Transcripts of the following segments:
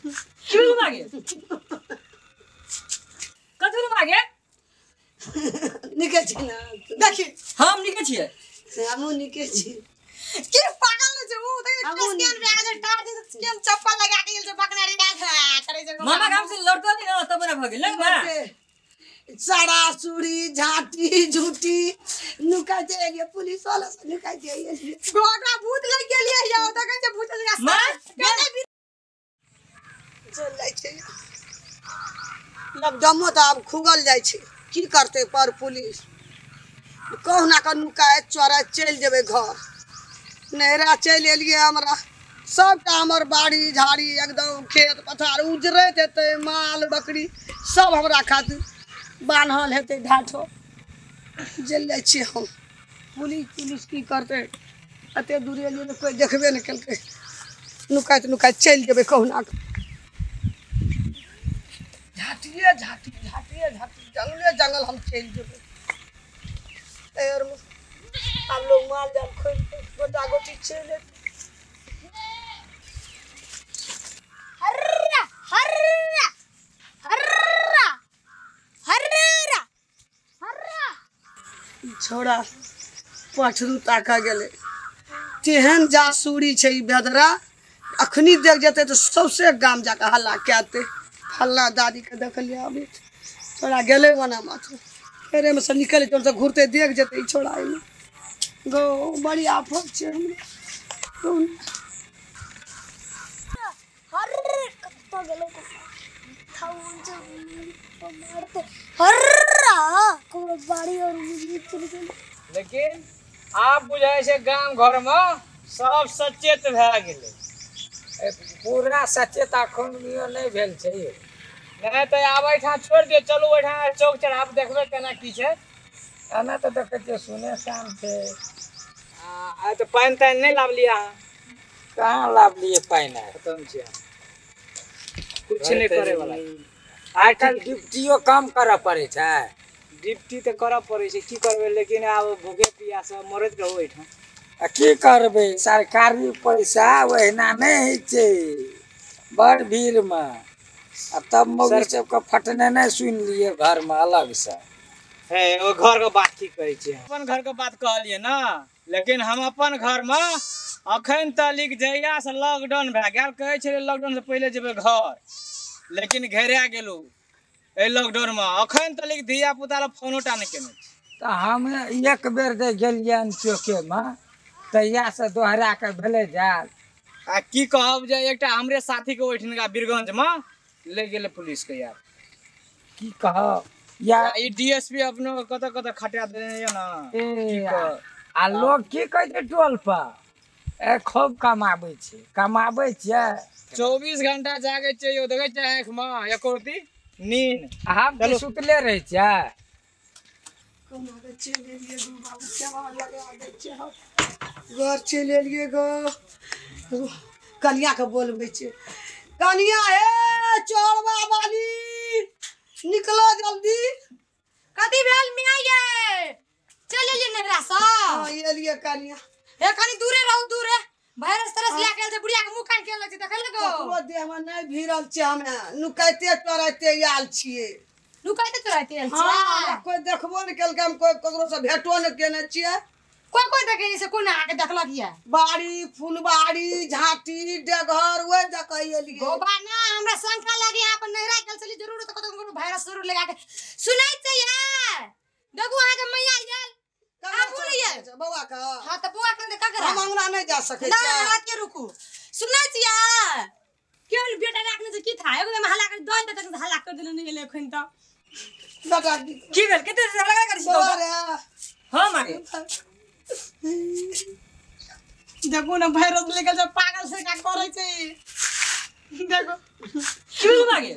की भेल मागे कथु मागे निके छी ना देखी हम निके छियै हमहूँ निके छी की पागल छै उ देख केन ब्याज टार दे केन चप्पल लगा के गेल छै बकना रे करे छै मामा गाम से लड़तो नहीं ना तब ना भग गेल ना सारा चूड़ी झाटी झूठी नुका जे एलियै पुलिस वाला से नुका जे एलियै गोटा भूत लग गेलियै यौ देखै छै भूत लगा चल जाइ छै लॉकडाउनो तऽ आब खुगल जाइ छै की करतै पर पुलिस कहुना कऽ नुकाय चोराय चलि जेबै घर नैहरा चलि एलियै हमरा सबटा हमर बाड़ी झाड़ी एकदम खेत पथार उजरैत हेतै माल बकरी सब हमरा खातिर बान्हल हेतै ढाठो चलि जाइ छियै हम पुलिस पुलिस की करतै एते दूर एलियै तऽ कोइ देखबे नहि केलकै नुकाइत नुकाइत चलि जेबै कहुना कऽ झाटिए झाटी झाटिए झाटी जंगले जंगल हम चलि जेबै आब लोग माल जाल खोलि कऽ गोटा गोटी चलि एतै। हर्रा हर्रा हर्रा हर्रा हर्रा छोड़ा पठरू ताकऽ गेलै तेहन जासूरी छै ई बेदरा अखनी देख जेतै तऽ सौंसे गाम जाकऽ हल्ला कए देतै फल्लाँ दादीके देखलियै अबैत छोड़ा गेलै ओना मात्र फेर एहिमे सँ निकलि कऽ ओहिसँ घुरतै देख जेतै ई छोड़ा एहिमे गौ बड़ी आफत छै हमरा। हर्र कत्ता गेलै मारते हर्रा कोनो बाड़ी और चलि गेलै। लेकिन आब बुझाइ छै गाम घरमे सब सचेत भए गेलै। पूरा सचेत अखन नहि भेल छै। नहि तऽ आब एहिठाम छोड़ि दियौ, चलू ओहिठाम चौक चढ़ाब देखबै केना की छै। एना तऽ देखै छियै सुने शाम छै। आइ तऽ पानि तानि नहि लाबलियै अहाँ? कहाँ लाबलियै पानि, खतम छै, किछु नहि करैवला। आइ काल्हि ड्यूटियो कम करऽ पड़ै छै। ड्यूटी तऽ करऽ पड़ै छै, की करबै, लेकिन आब भूखे पियास मरैत रहू एहिठाम। आ की करबै, सरकारी पैसा ओहिना नहि होइ छै बड़ भीड़मे। आ तब मौगी सबके फटने नहि सुनि लियै घरमे अलगसँ। हे ओ घरके बात की कहै छियै, अपन घरके बात कहलियै ने, लेकिन हम अपन घरमे अखन तलिक जहियासँ लॉकडाउन भए गेल, कहै छलै लॉकडाउनसँ पहिले जेबै घर, लेकिन घेरा गेलहुँ एहि लॉकडाउनमे। अखन तलिक धिया पुता लए फोनो टा नहि केने छी। तऽ हम एक बेर जे गेलियै चौकेमे तहियासँ दोहरा कऽ भेलै जायल। आ की कहब जे एकटा हमरे साथीके ओहिठिनका बीरगंजमे ले गेलै पुलिसके। यार की कहब या ई डीएसपी अपनो कतऽ कतऽ खटा देने यऽ ने। आ लोग की कहै छै टोल पर, ए खूब कमाबै छै, कमाबै छियै। 24 घंटा जागै छियै यौ, देखै छियै आँखिमे एको रत्ती नींद। हम तऽ सुतले रहै छियै। कहुना कऽ चलि एलियै गो बाबू, केबाड़ लगा दै छियै हम। घर चलि एलियै गो, कनियाके बोलबै छियै, कनिया हे चोरबा वाली निकलो जल्दी। कथी भेल मियाँ यै? चलि एलियै नैहरा सँ? हँ एलियै कनिया। हे कनी दूरे रहू, दूरे वायरस तरस लए के आयल छै, बुढ़िया के मुँह कान केने छै, देखै लगो। ककरो देहमे नहि भिड़ल छै, हमे नुकाइते चोराइते आयल छियै। नुकाइते चोराइते आयल छियै? हँ, कोइ देखबो नहि केलकै, हम कोइ ककरोसँ भेटो नहि केने छियै। कोइ कोइ देखै छै, कोन अहाँके देखलक यऽ? बाड़ी फुलबाड़ी झाटी डेघर ओहि दऽ एलियै। गोबा ना हमरा शंका लागे अहाँ अपन नैहरा गेल छली, जरूर तऽ कतौ कोनो वायरस जरूर लगा के सुनै छियै। देखू अहाँके मैया आयल। आबू ने यै बौआ के। हाँ तऽ बौआ के ककरा हम अंगना नहि जा सकै ना, छियै। रात के रुकू। सुनै छियै केहन बेटा राखने छै की था, एगो मे हल्ला कर दऽ तक हल्ला कर देले, नहि गेलै एखन तऽ। बेटा की भेल, कते हल्ला करै छी? बौआ रे। हाँ मागे देखू ने वायरस लेके छै, पागल से का करै छै देखो। की भेल मागे?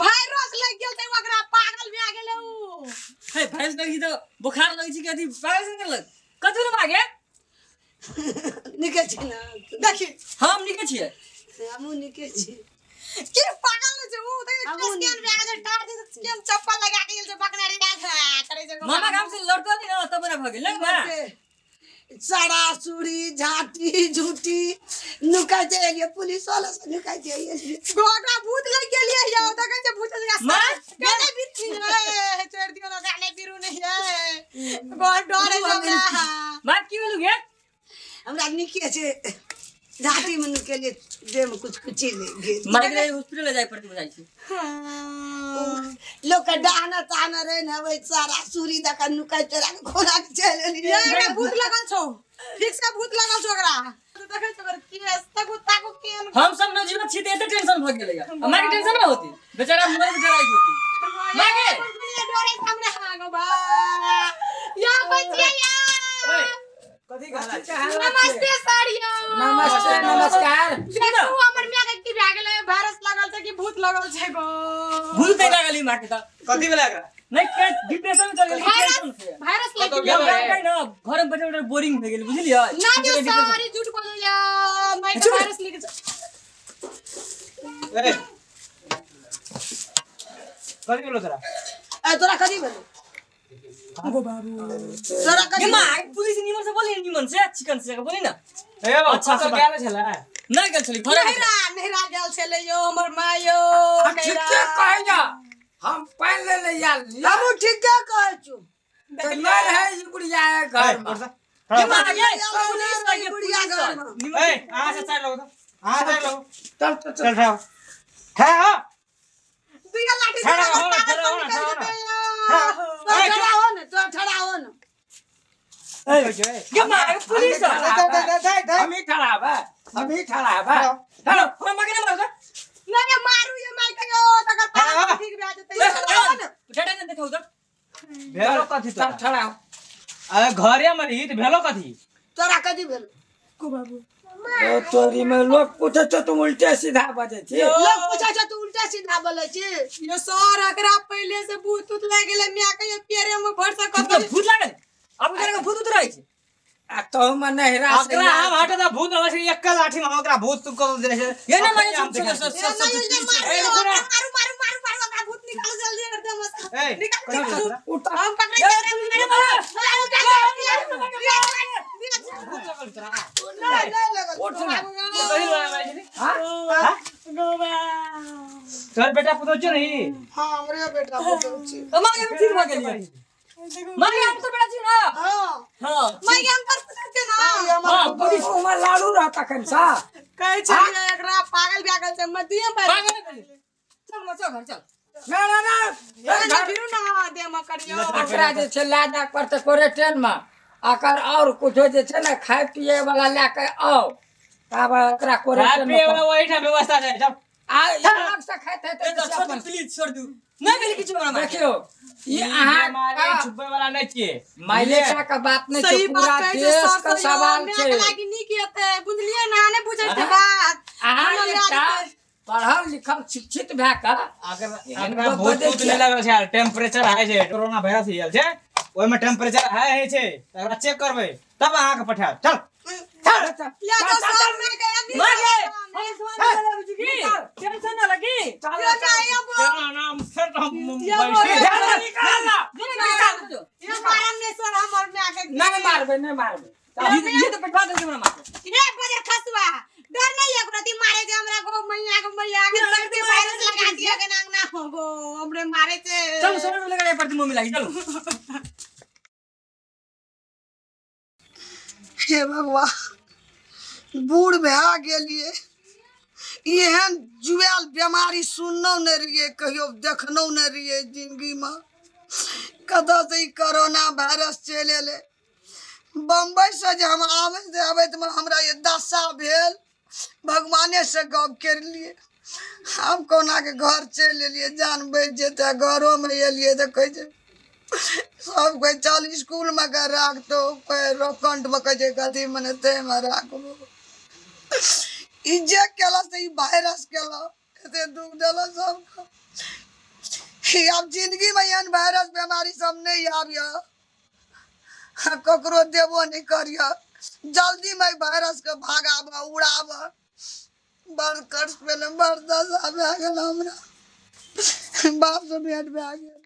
वायरस लागि गेल छै ओकरा, पागल भए गेलै उ। हे वायरस लागि तऽ बुखार लगै छै कि अथी पागल से लग? कथु ने मागे? निके छी ना देखी हम निके छियै। हमहूँ निके छी। की पागल छै उ, देख केन ब्याज टार दे केन चप्पल लगा के गेल छै बकना रे करे छै। मामा गाम से लड़तो नहीं ना तब ना भग गेल ना। सारा सूरी झाटी झूठी नुका चलि एलियै पुलिस वाला से नुका चलि एलियै। गोटा भूत लग गेलियै यौ देखै छै भूत लगा केने बिरती है छोड़ दियो ना गाने बिरु नहीं है बड़ डर है हमरा। मां की भेलु गे? हमरा निके छै झाटी में नुकेलियै देह में कुछ कुछ ले गेल। मां के हॉस्पिटल जाय पड़तै बुझाइ छै। लोक के डाहना ताहना रहे ने होय सारा सूरी दऽ के नुका चोरा के घोड़ा के चलि एलियै। एकरा भूत लगल छौ ठीक से भूत लगल छौ ओकरा देखै छौ ओकर केस तकू ताकू केन। हम सब नजीबत छी त एते टेंशन भ गेलै मां के टेंशन न होती बेचारा मर बेचारा होती मां के दुनिया डरे हमरा हां गो बा या बचिया या ओए कथि कहला? नमस्ते सर यो। नमस्ते नमस्कार। देखू हमर माय के की भए गेलै वायरस लगल छै कि भूत लगल छै गो? भूत नै लागल ई मां के त कथि भेलै एकरा? नहीं के डिप्रेशन में चल गेल टेंशन से वायरस लग गेल गेल ना घर में बैठे बैठे बोरिंग भे गेल बुझलियै ना यो सारी झूठ बोलो या my के वायरस लग ए कथि भेलो तोरा? ए तोरा कथि भेलो? गो बाबू तोरा कथि? मां पुलिस निमन से बोली निमन से चिकन से बोली ना। ए अच्छा से गेल छलै? नहीं गेल छलै घर नहिरा नहिरा गेल छलै यो हमर माय यो। ठीके कहै जा हम पानि ले ले आयल हमहूँ ठीके कहै छु त नहि रहै ई बुढ़िया घर में। के मां गे पुलिस के बुढ़िया घर में। ए आ से चार लगो आ चार लगो चल चल चल ठा ठा दुइया लाठी ठड़ा हो ठड़ा हो ठड़ा हो न तो ठड़ा हो न। ए के मां पुलिस हम ही ठड़ा बा हम ही ठड़ा बा ठड़ा हम मां के ना मारो ना ना मारू ये माय के यो तकर पागल ठीक भए जेतै। ठड़ा ने देखाउ त भेलो कथि चल ठड़ा हो। अरे घरे में रही त भेलो कथि? तोरा कथि भेलो? को बाबू ओ तोरी में लोग पूछे छ तुम उल्टे सीधा बजै छी। लोग पूछे छ तू उल्टा सीधा बोलै छी। यो सर एकरा पहिले से भूत उत लागि गेलै माय के पेरे में भर से कत भूत लागल अब घर के भूत उतरै छै आ तो में नहिरा से ओकरा हम हटे त भूत रहै छै एक लाठी में ओकरा भूत तू कर दे छै ये ना माने सब सब सब ए मारू मारू मारू मारू ओकरा भूत निकाल जल्दी कर दे मस निकाल उठा हम पकड़े भूत लगल तोरा नहीं नहीं लगल उठ ना कहि लो मारे छली हां हां तोर बेटा पुतौ छ नहीं? हां हमरे बेटा पुतौ छी। मां के ठीक भ गेलियै मां के हम तो बेटा छी ना। हां हां मां के हम तर पुतौ छी ना। हां पुलिस उमा लाडू रहता कन सा कहै छै एकरा पागल भए गेल छै मदिये पर पागल चल मचो घर चल ना ना ना घर फिरू ना दे म करियो एकरा जे छै ला जा पड़तै क्वारंटाइन में आकर और कुछो जे छै ना खाय पिए वाला ले के आओ तब एकरा खाय पिए वाला ओहिठाम व्यवस्था छै चल आ अलग से खाइत है त छोड़ दू प्लीज छोड़ दू नहीं भेल किछु हमरा देखियो ई अहाँ मारे छुपै वाला नहीं छियै माइलेज के बात नहीं छै पूरा देश के सवाल छै। लागी नीक हेतै बुझलियै ना नै बुझै छै बात अहाँ एकटा पढ़ल लिखल शिक्षित भए के अगर अगर भूत उत नहि लागल छै टेम्परेचर हाई छै कोरोना वायरस आयल छै ओय में टेम्परेचर हाई है छै एकरा चेक करबै तब अहाँ के पठायब चल चल चल या तो सर में गया मां गे हम सवाल ना बुझी टेंशन ना लगी चल ना ना फिर तो हम निकाल ना ये मारम ने सर हमर में आके नहीं मारबै नहीं मारबै ये तो पटवा दे हमरा मार ए बजर खसुआ डर नहीं एक रति मारे जे हमरा गो मैया के मैया के सबके वायरस लगा दिया के नांग ना हो गो हमरे मारे छे चल सर में लगा पड़ती मम्मी लागी चलो। हे भगवान बूढ़ भए गेलियै एहन जुआल बीमारी सुननो नहि रहियै कहियो देखनो नहि रहियै जिंदगीमे। कतऽ से ई कोरोना वायरस चलि एलै बम्बई से जे हम आबैत आबैतमे हमरा ये दशा भेल भगवाने से गप करलियै हम कोना के घर चलि एलियै जान बचि जेतै। घरोमे एलियै तऽ कहै छै सब कहै चल स्कूलमे के राखतौ कहै रोकंटमे कहै छै कथीमे ने ताहिमे राखबो। ई जे केलक से ई वायरस केलक एते दुख देलक सबके। आब जिंदगीमे एहन वायरस बीमारी सब नहि आबिय ककरो देबो नहीं करिय। जल्दी में वायरस के भागाब उड़ाब। बड़ कष्ट भेलै बड़ दशा भए गेल हमरा बाप से भेंट भए गेल।